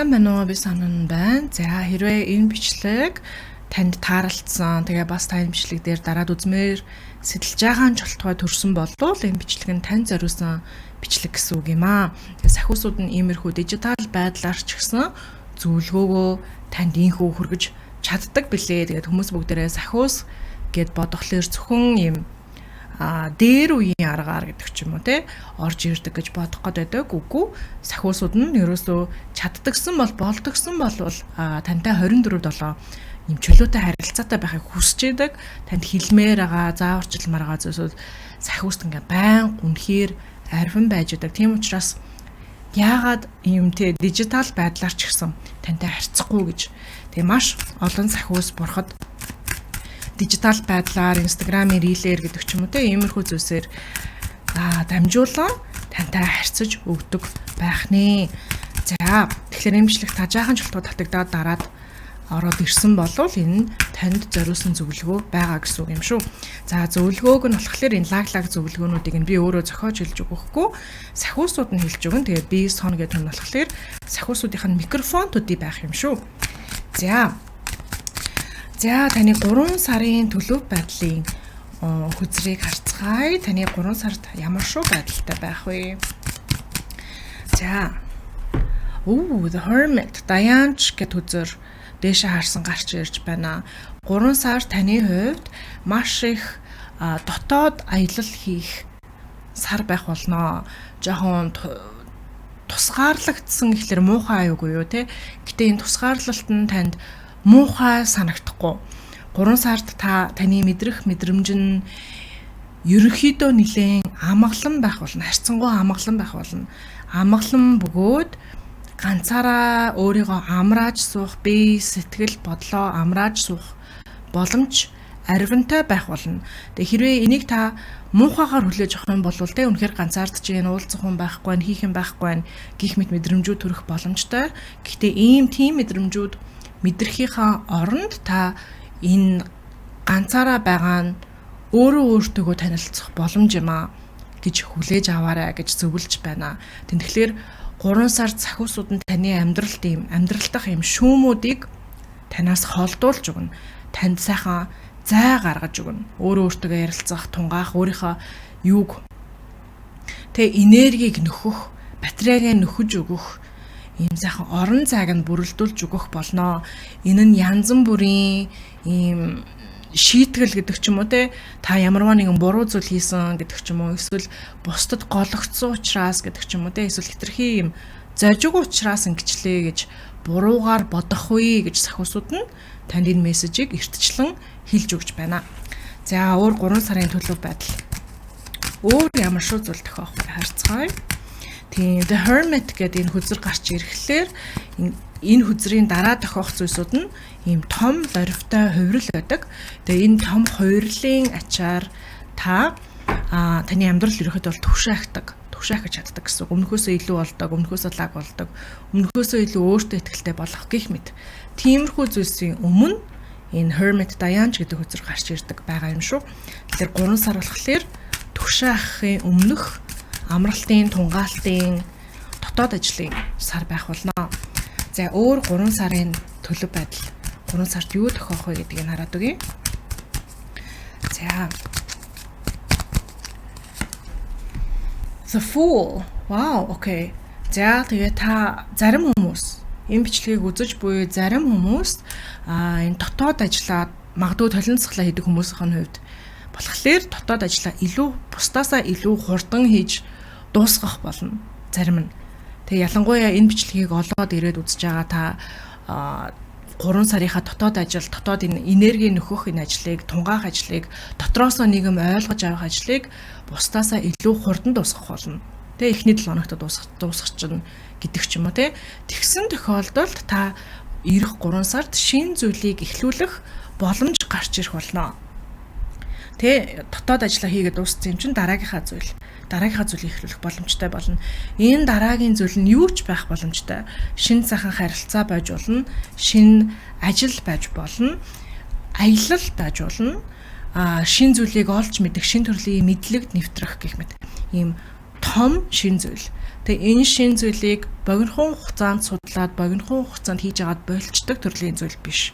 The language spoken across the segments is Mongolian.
Сайн байна уу? Би Санан байна. За, хэрвээ энэ бичлэг танд тааралдсан, тэгээ бас та энэ бичлэг дээр дараад үзмээр сэтэлж байгаа нь чолтгой төрсөн болвол энэ бичлэг нь танд зориулсан бичлэг гэсэн үг юм аа. Тэгээ сахиусууд нь иймэрхүү дижитал байдлаар ч гэсэн зөвлөгөөгөө танд инхүү хүргэж чаддаг билээ. Тэгээд хүмүүс бүгдээрээ сахиус гэд бодохлоор зөвхөн юм дээр үеийн аргаар гэдэг ч юм уу те орж ирдэг гэж бодох гээд байдаг. Үгүй, сахиусууд нь ерөөсөө чаддагсан бол болдогсон болвол тантай 24/7 юм чөлөөтэй харилцаатай байхыг хүсэж идэг. Танд хэлмээр байгаа, зааварчилмаар байгаа зүйлсүүд сахиуст ингээ байн гүнхээр арвин байж идэг. Тийм учраас яагаад ийм те дижитал байдлаар ч гэсэн тантай харьцахгүй гэж. Тэгээ маш олон сахиус бурхад дижитал байдлаар Instagram-ийн рилээр гэдэг ч юм уу те иймэрхүү зүйлсээр дамжуулан тантай харьцаж өгдөг байх нэ. За, тэгэхээр энэ бичлэг та жаахан чултуу татагдаад дараад ороод ирсэн болвол энэ нь танд зориулсан зөвлөгөө байгаа гэсэн үг юм шүү. За, зөвлөгөөг нь болохоор энэ лаг лаг зөвлөгөөнүүдийг нь би өөрөө зохиож хэлж өгөхгүй, сахиусууд нь хэлж өгөн. Тэгээд би сон гэдэг нь болохоор сахиусуудынх нь микрофон төдий байх юм шүү. За. За, таны 3 сарын төлөв байдлын хөзрийг харцгаая. Таны 3 сард ямар шүү байдалтай байх вэ? За. Ooh, The Hermit, Даяанч гэт хөзөр дээшээ харсан гарч ирж байна. 3 сар таны хувьд маш их дотоод аялал хийх сар байх болно. Жохон тусгаарлагдсан гэхлээр муухай аюугүй юу те. Гэтэ энэ тусгаарлалт нь танд муухай санагдахгүй. 3 сард та таны мэдрэх мэдрэмж нь ерөнхийдөө нэлээн амгалан байх болно. Харьцангуй амгалан байх болно. Амгалан бөгөөд ганцаараа өөрийгөө амрааж суух, бие сэтгэл бодлоо амрааж суух боломж аривнтай байх болно. Тэгээ хэрвээ энийг та муухайгаар хүлээж авах юм бол те үнэхээр ганцаардж гин, уулзах хүн байхгүй байх, хийх юм байхгүй байх гих мэт мэдрэмжүүд төрөх боломжтой. Гэхдээ ийм тийм мэдрэмжүүд мэдрэхийнхаа оронд та энэ ганцаараа байгаа нь өөрөө өөртөөгөө танилцах боломж юм аа гэж хүлээж аваарай гэж зөвлөж байна. Тэгэхээр 3 сард сахиусууд нь таны амьдралд ийм амьдрал дахь ийм шүүмүүдийг танаас холдуулж өгнө. Танд сайхан зай гаргаж өгнө. Өөрөө өөртөө ярилцах, тунгаах, өөрийнхөө юуг тэ энергийг нөхөх, батарейгаа нөхөж өгөх ийм сайхан орон зайг нь бүрэлдүүлж өгөх болно. Энэ нь янз бүрийн ийм шийтгэл гэдэг ч юм уу те, та ямарваа нэгэн буруу зүйл хийсэн гэдэг ч юм уу, эсвэл бусдад гологдсон учраас гэдэг ч юм уу те, эсвэл хитрхи юм зожиг учраас ингэчлээ гэж буруугаар бодох үе гэж сахиусууд нь танд энэ мессежийг эртчлэн хэлж өгч байна. За, өөр 3 сарын төлөв байдал. Өөр ямар шүү зүйл тохиох вэ? Харцгаая. Тийм, The Hermit гэдэг энэ хөзөр гарч ирэхлээр энэ хөзрийн дараа тохиох зүйлсүүд нь ийм том дорвтой хувирал байдаг. Тэгээ энэ том хувирлын ачаар та таны амьдрал ерөнхийдөө бол төвшөөхдөг, төвшөөх гэж чаддаг гэсэн. Өмнөхөөсөө илүү болдог, өмнөхөөсөө лаг болдог, өмнөхөөсөө илүү өөртөө ихтэй болох гих мэт. Тиймэрхүү зүйлсийн өмнө энэ Hermit Dayanch гэдэг хөзөр гарч ирдэг байгаа юм шүү. Тэгэхээр 3 сар болохоор төвшөөхийн өмнөх амралтын, тунгаалтын, дотоод ажлын сар байх болно. За, өөр 3 сарын төлөв байдал. 3 сард юу тохиох вэ гэдгийг хараад өгье. За. The Fool. Wow, okay. За, тэгээ та зарим хүмүүс энэ бичлэгийг үзэж буй зарим хүмүүс энэ дотоод ажлаа магадгүй толон цэцгэлээ хийдэг хүмүүсийн хувьд болохоор дотоод ажлаа илүү бусдаасаа илүү хурдан хийж дуусгах болно зарим нь. Тэгээ ялангуяа энэ бичлэгийг олоод ирээд үзэж байгаа та 3 сарынхаа дотоод ажил, дотоод энэ энерги нөхөх энэ ажлыг, тунгаах ажлыг, дотроосоо нийгэм ойлгож авах ажлыг бусдаасаа илүү хурдан дуусгах болно. Тэ эхний 7 хоногт дуусгах чинь гэдэг ч юм уу те. Тэгсэн тохиолдолд та ирэх 3 сард шинэ зүйлийг эхлүүлэх боломж гарч ирэх болно. Тэ дотоод ажлаа хийгээд дууссан юм чинь дараагийнхаа зүйл, дараагийнхаа зүйлийг эхлүүлэх боломжтой болно. Энэ дараагийн зүйл нь юу ч байх боломжтой. Шинэ сайхан харилцаа байж болно, шинэ ажил байж болно, аялал байж болно, шинэ зүйлийг олж мэдэх, шинэ төрлийн мэдлэгд нэвтрэх гэх мэт ийм том шин зүйл. Тэгээ энэ шин зүйлийг богинохон хугацаанд судлаад, богинохон хугацаанд хийж агаад болчдөг төрлийн зүйл биш.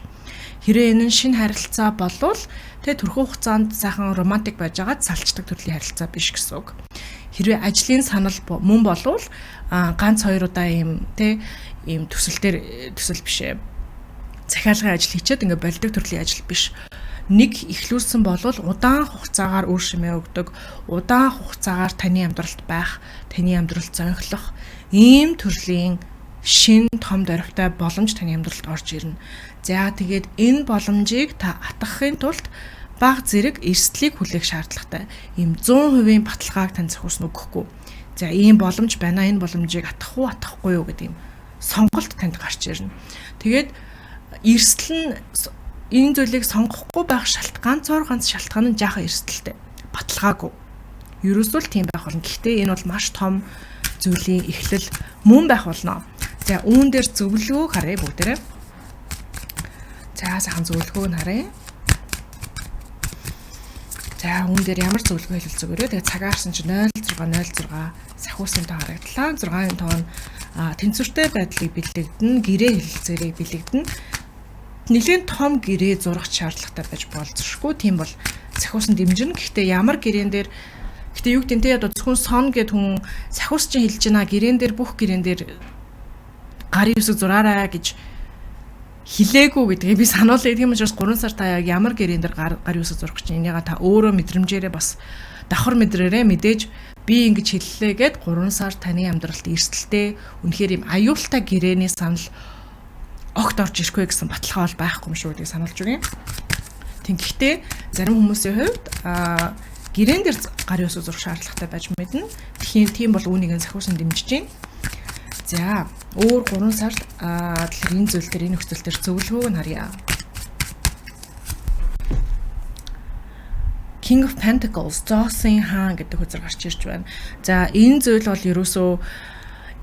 Хэрвээ энэ нь шинэ харилцаа болвол тэгээ түрхүү хугацаанд сайхан романтик байж байгаад салчдаг төрлийн харилцаа биш гэсэн үг. Хэрвээ ажлын санал мөн болвол ганц хоёр удаа ийм тэ ийм төсөл дээр төсөл биш ээ. Захиалгын ажил хийчихэд ингээ болдог төрлийн ажил биш. Нэг эхлүүлсэн болвол удаан хугацаагаар үр шимээ өгдөг, удаан хугацаагаар таны амьдралд байх, таны амьдралд зонхлох ийм төрлийн шин том дөрвтэй боломж таны амьдралд орж ирнэ. За тэгээд энэ боломжийг та атгахын тулд баг зэрэг эрсдлийг хүлээх шаардлагатай. Ийм 100% баталгааг тань зохиулсан өгөхгүй. За ийм боломж байна. Энэ боломжийг атгах уу, атгахгүй юу гэдэг ийм сонголт танд гарч ирнэ. Тэгээд эрсдэл нь энэ зүйлийг сонгохгүй байх шалтгаан цоор ганц шалтгаан нь жаахан эрсдэлтэй. Баталгаагүй. Ерөөсөө л тийм байх болно. Гэхдээ энэ бол маш том зүйлийн эхлэл мөн байх болно. За үүн дээр зөвлөгөөг харъя бүгдээрээ. За сайхан зөвлөгөөг нь харъя. За үүн дээр ямар зөвлөгөө хэлвэл зүгээр вэ? Тэгээ цагаарсан чинь 0606 сахиусын тоо харагдлаа. 6-ын тоо нь тэнцвэртэй байдлыг бэлэгдэнэ, гэрээ хэлэлцээрийг бэлэгдэнэ. Нэлээн том гэрээ зурах шаардлагатай байж болзошгүй. Тийм бол сахиусан дэмжинэ. Гэхдээ ямар гэрээн дээр гэтээ юу гэдэг нь те одоо зөвхөн сон гэд хүн сахиус чинь хэлж байна. Гэрээн дээр бүх гэрээн дээр гарын үсэг зураарай гэж хилээгүй гэдгийг би сануулъя. Тийм учраас 3 сар та яг ямар гэрээн дээр гарын үсэг зурах чинь энийга та өөрөө мэдрэмжээрээ бас давхар мэдрээрээ мэдээж би ингэж хэллээ гэд 3 сар таны амьдралд эрсдэлтэй үнэхээр юм аюултай гэрээний санал огт орж ирэхгүй гэсэн баталгаа бол байхгүй юм шүү гэдгийг сануулж өгье. Тийм гэхдээ зарим хүмүүсийн хувьд гэрээн дээр гарын үсэг зурх шаардлагатай байж мэднэ. Тийм бол үүнийг нь сахиусан дэмжиж байна. За өөр 3 сард тэгэхээр энэ зүйл дээр энэ нөхцөл дээр зөвлөгөөг нь харъя. King of Pentacles зоосын хаан гэдэг үзэр гарч ирж байна. За энэ зүйл бол ерөөсөө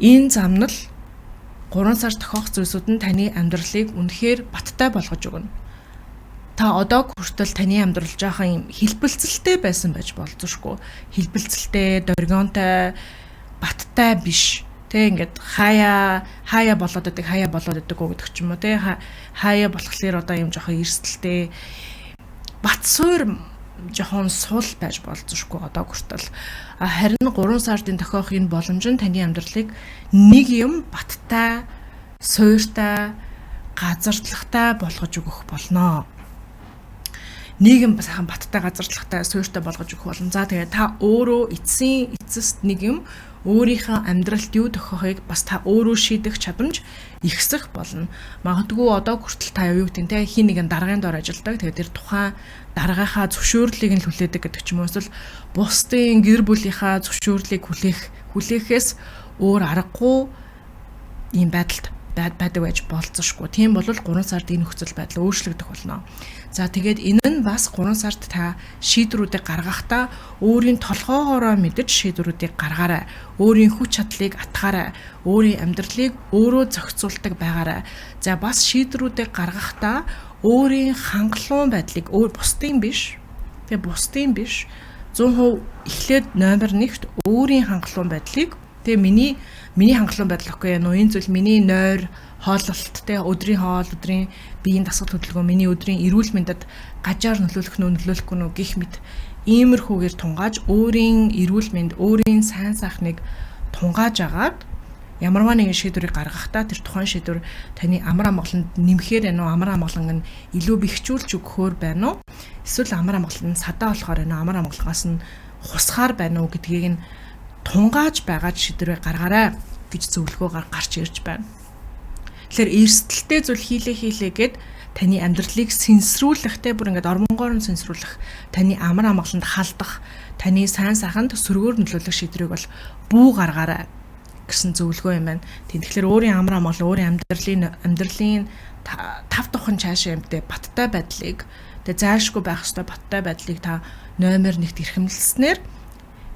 энэ замнал 3 сар тохиох зүйлсүүд нь таны амьдралыг үнэхээр баттай болгож өгнө. Та одоо хүртэл таны амьдрал жоохон юм хэлбэлцэлтэй байсан байж болзошгүй. Хэлбэлцэлтэй, доргионтой, баттай биш. Тэ ингээд хаяа хаяа болоод байдаг, хаяа болоод байдаг гэдэг ч юм уу тэ хаяа болохоор одоо юм жоохон эрсдэлтэй бат суур жоохон сул байж болзошгүй одоо хүртэл. Харин 3 сардын тохиох энэ боломж нь таны амьдралыг нэг юм баттай, суйртай, газардлагатай болгож өгөх болно. Нийгэм сайхан баттай, газардлагатай, суйртай болгож өгөх болно. За тэгээ та өөрөө эцсийн эцэст нэг юм өөрийнхөө амьдралд юу тохиохыг бас та өөрөө шийдэх чадамж ихсэх болно. Магадгүй одоо хүртэл та юу гэдэг нь те хин нэгэн даргын дор ажилладаг. Тэгээд тэр тухайн даргынхаа зөвшөөрлийг нь хүлээдэг гэдэг ч юм уу эсвэл бусдын гэр бүлийнхаа зөвшөөрлийг хүлээхээс өөр аргагүй ийм байдалд байдаг байж болцсошгүй. Тийм бол 3 сард энэ нөхцөл байдал өөрчлөгдөх болно. За тэгээд энэ нь бас 3 сард та шийдвэрүүдийг гаргахдаа өөрийн толгоогоороо мэдэж шийдвэрүүдийг гаргаарай. Өөрийн хүч чадлыг атгаарай. Өөрийн амьдралыг өөрөө зохицуулдаг байгаарай. За бас шийдвэрүүдийг гаргахдаа өөрийн хангалуун байдлыг өөр бусдын биш. Тэгээ бусдын биш. 100% эхлээд номер 1-т өөрийн хангалуун байдлыг тэгээ миний хангалуун байдал гэхгүй юу? Энэ зүйл миний нойр, хооллолт те өдрийн хоол, өдрийн биеийн дасгал хөдөлгөөн, миний өдрийн эрүүл мэндэд гажаар нөлөөлөх нь нөлөөлөхгүй нь гих мэт иймэрхүүгээр тунгааж өөрийн эрүүл мэнд, өөрийн сайн сайхныг тунгааж агаад ямарваа нэгэн шийдвэрийг гаргахдаа тэр тухайн шийдвэр таны амар амгаланд нэмэхээр байна уу, амар амгалан нь илүү бэхжүүлж өгөхөөр байна уу, эсвэл амар амгалан нь садаа болохоор байна уу, амар амгалангаас нь хусгаар байна уу гэдгийг нь тунгааж байгаа шийдвэрээ гаргаарай гэж зөвлөгөө гарч ирж байна. Тэгэхээр эрсдэлтэй зүйл хийлээ гээд таны амьдралыг сэнсрүүлэхтэй бүр ингээд ормонгоор нь сэнсрүүлэх, таны амар амгаланд халдах, таны сайн сайханд сөргөөр нөлөөлөх шийдвэрийг бол бүү гаргаарай гэсэн зөвлөгөө юм байна. Тийм тэгэхээр өөрийн амар амгалан, өөрийн амьдралын тав тухайн цаашаа юмтай баттай байдлыг, тэгээ зайлшгүй байх ёстой баттай байдлыг та номер 1-т эрхэмлэснээр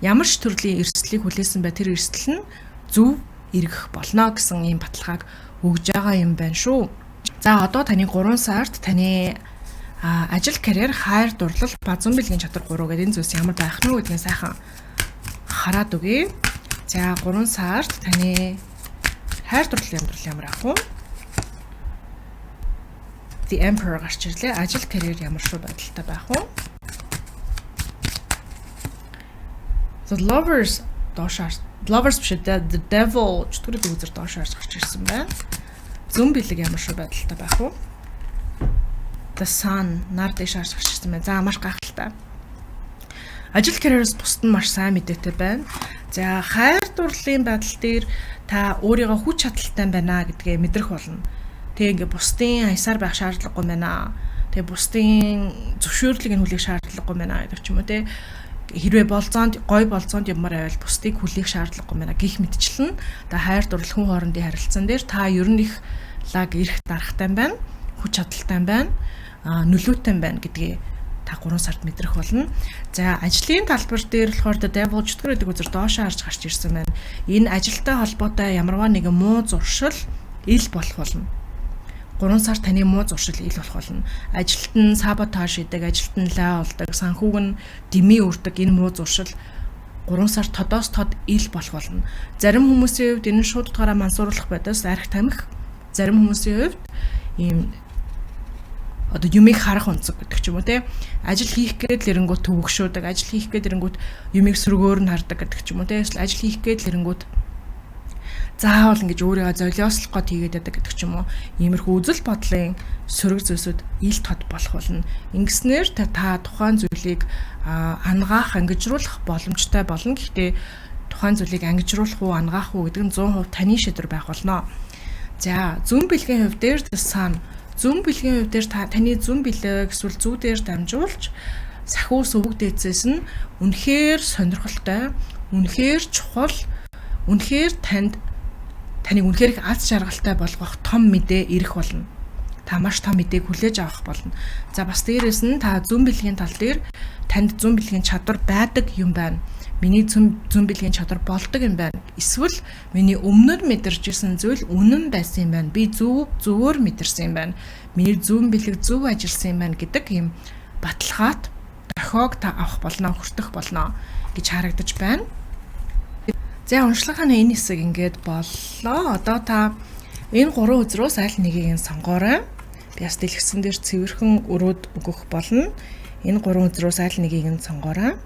ямар ч төрлийн эрсдлийг хүлээсэн бай тэр эрсдэл нь зөв эргэх болно гэсэн ийм баталгааг өгж байгаа юм байна шүү. За одоо таны 3 сард таны ажил, карьер, хайр, дурлал, базан бэлгийн чадвар 3 гэдэг энэ зүйлс ямар байх нь вэ гэдгийг сайхан хараад өгье. За, 3 сард таны хайр дурлалын амьдрал ямар ах вэ? The Emperor гарч ирлээ. Ажил карьер ямар шүү байдалтай байх вэ? The Lovers доош, Lovers биш, The Devil, чөтгөрийн үзэр доош харж гарч ирсэн байна. Зөн бэлэг ямар шүү байдалтай байх вэ? The Sun, нар дээш харж гарч ирсэн байна. За, маш гайхалтай. Ажил карьераас бусд нь маш сайн мэдээтэй байна. За, хайр дурлалын байдал дээр та өөрийгөө хүч чадалтай байна гэдгээ мэдрэх болно. Тэгээ ингээ бусдын аясаар байх шаардлагагүй байна. Тэгээ бусдын зөвшөөрлийг нь хүлээх шаардлагагүй байна гэдэг ч юм уу, те, хэрвээ болзоонд, гой болзоонд явмаар байвал бусдыг хүлээх шаардлагагүй байна гих мэтчлэн. Та хайр дурлал, хүн хоорондын харилцаан дээр та ер нь их лаг эрх дарахтай байна, хүч чадалтай байна, нөлөөтэй байна гэдгээ та 3 сард мэдрэх болно. За, ажлын талбар дээр болохоор The Devil, чөтгөр гэдэг үзэр доошоо харж гарч ирсэн байна. Энэ ажилтай холбоотой ямарваа нэгэн муу зуршил ил болох болно. 3 сар таны муу зуршил ил болох болно. Ажилт нь саботаж хийдэг, ажилт нь лай болдог, санхүүг нь дэмий өрдөг энэ муу зуршил 3 сар тодоос тод ил болох болно. Зарим хүмүүсийн хувьд энэ нь шууд утгаараа мансууруулах бодис, арх тамхи, зарим хүмүүсийн хувьд ийм одоо юмыг харах өнцөг гэдэг ч юм уу, те, ажил хийх гээд л эрэнгүүт төвөгшөөдөг, ажил хийх гээд эрэнгүүт юмыг сөргөөр нь хардаг гэдэг ч юм уу, те, эсвэл ажил хийх гээд л эрэнгүүт заавал ингэж өөрийгөө золиослох гээд хийгээд байдаг гэдэг ч юм уу, иймэрхүү үзэл бодлын сөрөг зүйлсүүд ил тод болох болно. Ингэснээр та тухайн зүйлийг ангаах, ангижруулах боломжтой болно. Гэхдээ тухайн зүйлийг ангижруулах уу, ангаах уу гэдэг нь 100% таны шийдвэр байх болно. За, зүүн бэлгийн хувь дээр The Sun. Зүүн бэлгийн хувь дээр та таны зүүн бэлэг эсвэл зүүдээр дамжуулж сахиус өвөг дээдсээс нь үнэхээр сонирхолтой, үнэхээр чухал, үнэхээр танд таныг үнэхээр их аз жаргалтай болгох том мэдээ ирэх болно. Та маш том мэдээг хүлээж авах болно. За, бас дээрэс нь та зүүн бэлгийн тал дээр танд зүүн бэлгийн чадвар байдаг юм байна. Миний зүүн бэлгийн чадвар болдог юм байна. Эсвэл миний өмнөр мэдэрч исэн зүйл үнэн байсан юм байна. Би зөв зөвөөр мэдэрсэн юм байна. Миний зүүн бэлэг зөв ажилласан юм байна гэдэг ийм баталгаат дохиог та авах болно, хүртэх болно гэж харагдаж байна. За, уншлагын энэ хэсэг ингээд боллоо. Одоо та энэ гурван үзрөөс аль нэгийг нь сонгоорой. Би бас дэлгэцэн дээр цэвэрхэн өрөөд өгөх болно. Энэ гурван үзрөөс аль нэгийг нь сонгоорой.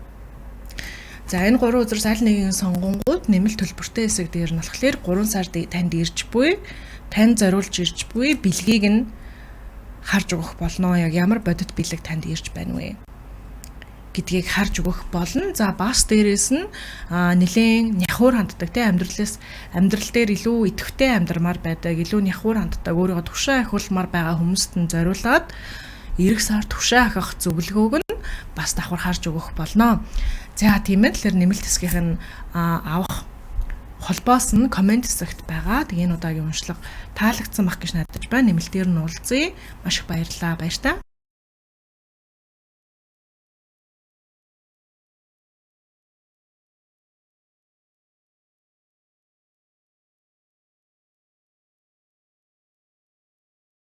За, энэ гурван үзрөөс аль нэгийг нь сонгонгууд нэмэлт төлбөртэй хэсэг дээр нь болохоор 3 сард танд ирж буй, танд зориулж ирж буй бэлгийг нь харж өгөх болно. Яг ямар бодит бэлэг танд ирж байна вэ гэдгийг харж өгөх болно. За, бас дээрээс нь нэлээн няхуур ханддаг, те, амьдралээс, амьдрал дээр илүү идэвхтэй амьдрмаар байдаг, илүү няхуур ханддаг, өөрийгөө төвшөө ахиулмаар байгаа хүмүүст нь зориулаад ирэх сар төвшөө ахих зөвлөгөөг нь бас давхар харж өгөх болно. За, тийм ээ, тэгэхээр нэмэлт хэсгийнх нь авах холбоос нь comment хэсэгт байгаа. Тэгээ энэ удаагийн уншлага таалагдсан байх гэж найдаж байна. Нэмэлтээр нь уулзъя. Маш их баярлалаа. Баяртай.